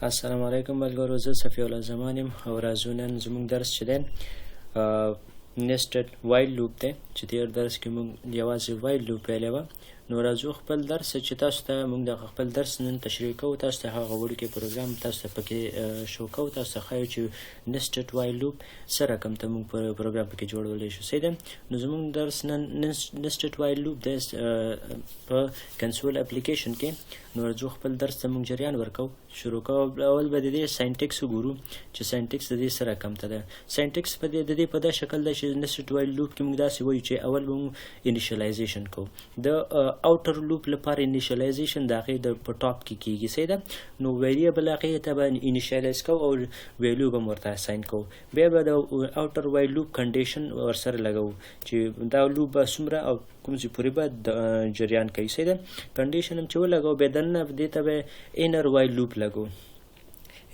السلام علیکم ملګرو، زه صفی الله زمان یم او راځو نن زموږ درس چې دی nested while loop دی، چې تیر درس کې موږ یوازې while loop ویلی وه. نو راځو خپل درس چې تاسو ته موږ دغه خپل درس نن تشریح کوو، تاسو ته هغه وړوکی پروګرام تاسو ته پکې شو کوو، تاسو ته ښایو چې nested while loop څه رقم ته موږ پروګرام پکې جوړولی شو. صحیح ده؟ نو زموږ درس نن nested while loop دی په console application کې. نو راځو خپل درس ته موږ جریان ورکوو، شروع کوو. اول به د دې syntax وګورو چې syntax د دې څه رقم ته ده. syntax په دې د دې په دا شکل ده چې nested while loop کې موږ داسې وایو چې اول به موږ initialization کوو. د outer loop لپاره initialization د هغې د په top کې کیږي. صحیح ده؟ نو variable هغې ته به initialize کوو او value به ورته assign کوو. بیا به د outer while loop condition ورسره لګوو چې دا loop به څومره او کوم ځای پورې به جریان کوي. صحیح ده؟ condition هم چې ولګوو، بیا دننه دې ته به inner while loop لګوو.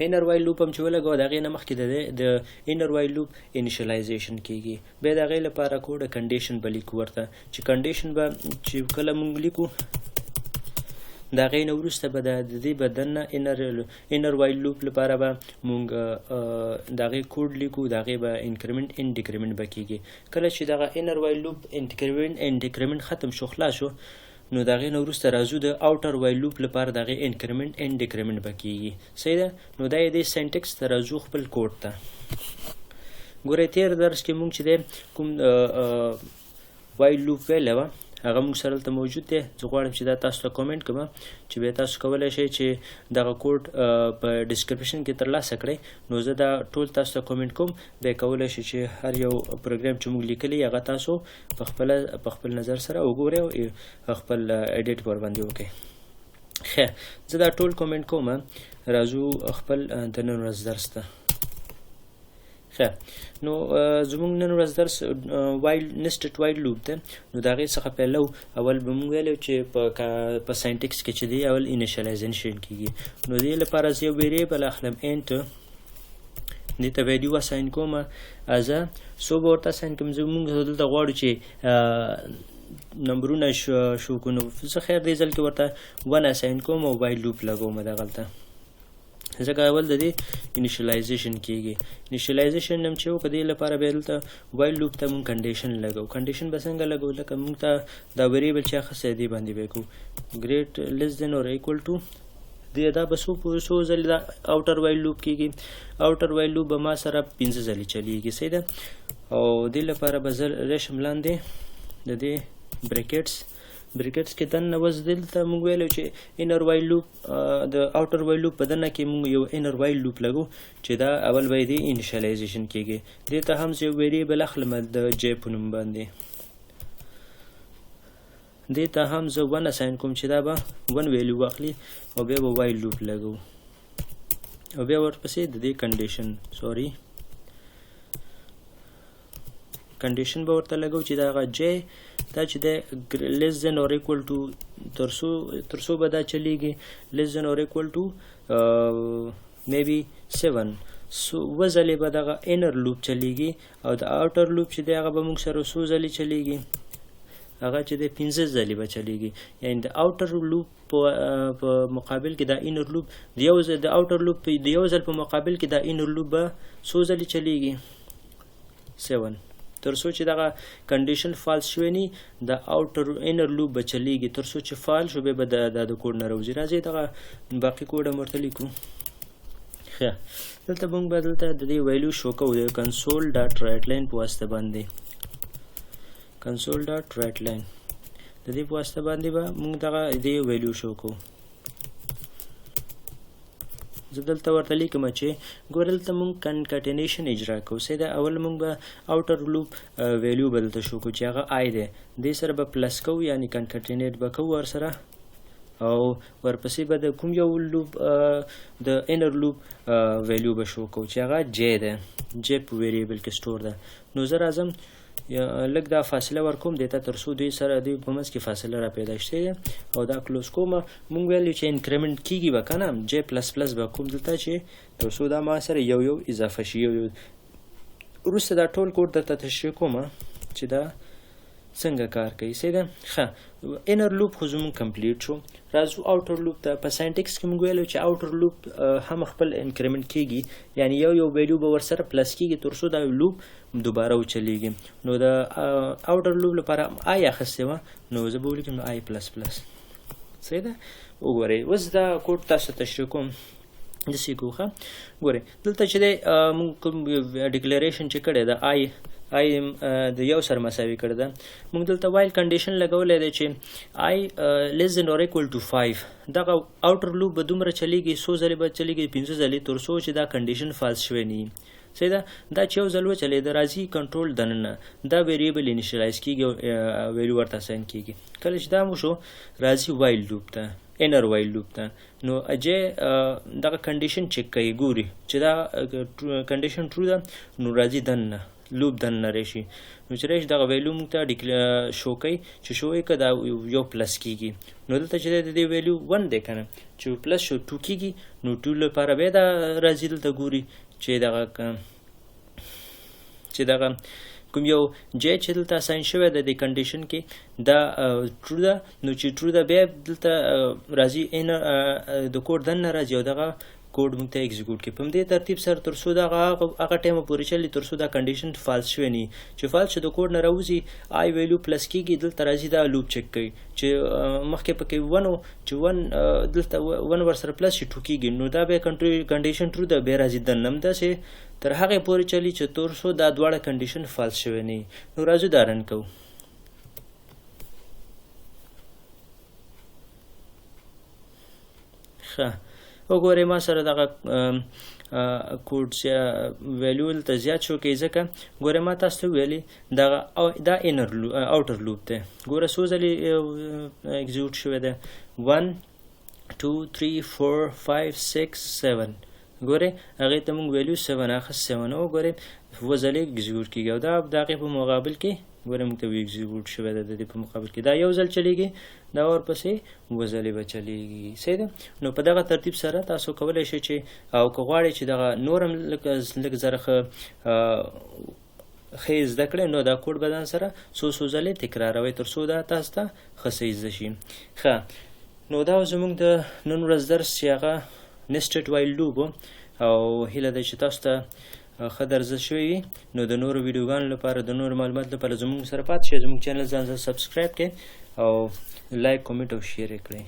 inner while loop هم چې ولګوو، د هغې نه مخکې د inner while loop initialization کیږي. بیا د هغې لپاره code condition به لیکو ورته، چې condition به چې کله موږ لیکو، د هغې نه وروسته به د دې به دننه inner while loop لپاره به موږ د هغې کوډ لیکو، د هغې به increment and decrement به کیږي. کله چې دغه inner while loop increment and decrement ختم شو، خلاص شو، نو د هغې نه وروسته راځو د outer while loop لپاره د هغې increment and decrement به کیږي. صحیح ده؟ نو دا یې دی syntax ته. راځو خپل کوډ ته. ګورئ، تېر درس کې موږ چې دی کوم while loop ویلی وه، هغه موږ سره دلته موجود دی. زه غواړم چې دا تاسو ته کومنټ کړم چې بیا تاسو کولی شئ چې دغه کوډ په description کې ترلاسه کړئ. نو زه دا ټول تاسو ته کومنټ کوم، بیا کولی شئ چې هر یو پروګرام چې موږ لیکلی هغه تاسو په خپل نظر سره وګورئ او خپل edit ورباندې وکړئ. ښه، زه دا ټول کومنټ کوم. راځو خپل د نن ورځ درس ته. ښه، نو زموږ نن ورځ درس while nested while loop ده. نو د هغې څخه پیلو. اول به موږ ویلو چې په syntax کې چې دی اول initialization کیږي. نو دې لپاره زه یو variable اخلم int، دې ته value assign کوم. از څو به ورته assign کوم؟ زه موږ دلته غواړو چې نمبرونه شو کړو. نو زه خیر دې ځل کې ورته 1 assign کوم او while loop لګوم دغلته، ځکه اول د دې initialization کیږي. initialization هم چې وکړو، دې لپاره بیا دلته while loop ته مونږ condition لګوو. condition به څنګه لګوو؟ لکه مونږ ته دا variable چې اخیستی دې باندې به کوو great less than or equal to دې. دا به څو ځلې دا outer while loop کیږي؟ outer while loop به ما سره 5 ځلې چلیږي. صحیح ده؟ او دې لپاره به زه راشم لاندې د دې brackets کې دننه. اوس دلته موږ ویلو چې inner while loop د outer while loop په دننه کې موږ یو inner while loop لګو چې دا اول به دې initialization کیږي. دې ته هم زه یو variable اخلم د j په نوم باندې. دې ته هم زه 1 assign کوم چې دا به 1 value واخلي او بیا به while loop لګو او بیا ورپسې د دې condition، sorry، condition به ورته لګو چې دا هغه j دا چې دی less than or equal to تر څو به دا چلیږي؟ less than or equal to maybe 7. so اووه ځلې به دغه inner loop چلیږي او د outer loop چې دی هغه به موږ سره څو ځلې چلیږي؟ هغه چې دی 5 ځلې به چلیږي. یعنی د outer loop په مقابل کې دا inner loop د یو ځل، د outer loop د یو ځل په مقابل کې دا inner loop به څو ځلې چلیږي؟ 7. تر څو چې دغه condition false شوی نی، د outer inner loop به چلیږي. تر څو چې false شو، بیا به د کوډ نه راوځي. راځئ دغه باقي کوډ هم ورته لیکو. ښه، دلته موږ به دلته د دې value show کوو د console dot write line په واسطه باندې. console dot write line د دې په واسطه باندې به موږ دغه دې value show کوو. زه دلته ورته لیکم چې ګوره، دلته موږ concatenation اجرا کوو. صحیح ده؟ اول موږ به outer loop value به دلته show کوو چې هغه i دی. دې سره به plus کوو، یعنی concatenate به کوو ورسره او ورپسې به د کوم یو loop، د inner loop value به show کوو چې هغه j دی، j په variable کې store ده. نو زه راځم لږ دا فاصله ورکوم دې ته تر څو دوی سره دوی په منځ کې فاصله را پیدا شي او دا close کوم. مونږ ویل چې increment کیږي به که نه؟ j plus plus به کوم دلته چې تر څو دا ما سره یو یو اضافه شي، یو یو. وروسته دا ټول کوډ درته تشریح کوم چې دا څنګه کار کوي. صحیح ده. ښه، inner loop خو زموږ complete شو. راځو outer loop ته. په syntax کې موږ ویلو چې outer loop هم خپل increment کیږي، یعنی یو یو value به ورسره plus کیږي تر څو دا loop دوباره وچلیږي. نو د outer loop لپاره i اخیستې وه، نو زه به ولیکم i plus plus. صحیح ده. وګورئ اوس دا کوډ تاسو ته تشریح کوم داسې کوو. ښه ګورئ دلته چې دی موږ کوم declaration چې کړی ده i i د یو سره مساوي کړی ده، موږ دلته while condition لګولی دی چې i less than or equal to 5. دغه outer loop به دومره چلیږي، څو ځلې به چلیږي؟ 5 ځلې، تر څو چې دا condition false شوی نه وي. صحیح ده. دا چې یو ځل وچلېده راځي کنټرول دننه، دا variable initialize کیږي او value ورته assign کیږي. کله چې دا مو شو راځي while loop ته، inner while loop ته. نو j دغه condition check کوي، ګوري چې دا condition true ده، نو راځي دننه loop دننه راشي. نو چې راشي دغه value موږ ته شو کوي، چې شو یې که دا یو plus کیږي. نو دلته چې د دې value 1 دی که نه، چې plus شو 2 کیږي، نو 2 لپاره بیا دا راځي دلته ګوري چې دغه کوم یو j چې دلته assign شوی دی د condition کې دا true ده، نو چې true ده بیا دلته راځي د کوډ دننه راځي او دغه کوډ موږ ته execute کړي. په همدې ترتیب سره تر څو دغه هغه ټایمه پورې چلي تر څو دا condition false شوی نه وي. چې false شو د کوډ نه راوځي، i value plus کیږي، دلته راځي دا loop check کوي چې مخکې پکې 1 و، چې 1 دلته 1 ورسره plus شي 2 کیږي، نو دا بیا condition true ده، بیا راځي دننه. همداسې تر هغې پورې چلي چې تر څو دا دواړه condition false شوی نه وي. نو راځو دا run کوو. ښه وګورئ ما سره دغه کوډ value دلته زیات شو کوي، ځکه ګورئ ما تاسو ته ویلي دغه دا inner outer loop دی. ګوره څو ځلې execute شوی دی، 1 2 3 4 5 6 7. ګورئ هغې ته موږ value 7 اخیست، 7 وګورئ 7 ځلې execute کیږي او دا د هغې په مقابل کې ګورئ موږ ته execute شوی دی. د دې په مقابل کې دا یو ځل چلیږي، دا ورپسې 7 ځلې به چلیږي. صحیح ده. نو په دغه ترتیب سره تاسو کولی شئ چې او که غواړئ چې دغه نور هم لږ زره ښه زده کړئ، نو دا کوډ به ځان سره څو څو ځلې تکراروئ تر څو دا تاسو ته ښه صحیح زده شي. ښه نو دا زموږ د نن ورځ درس چې هغه nested while loop، او هیله ده چې تاسو ته ښه درس شوی وي. نو د نورو ویډیوګانو لپاره، د نورو معلوماتو لپاره زموږ سره پاتې شئ. زموږ channel ځان سره subscribe کړئ او like، comment او share یې کړئ.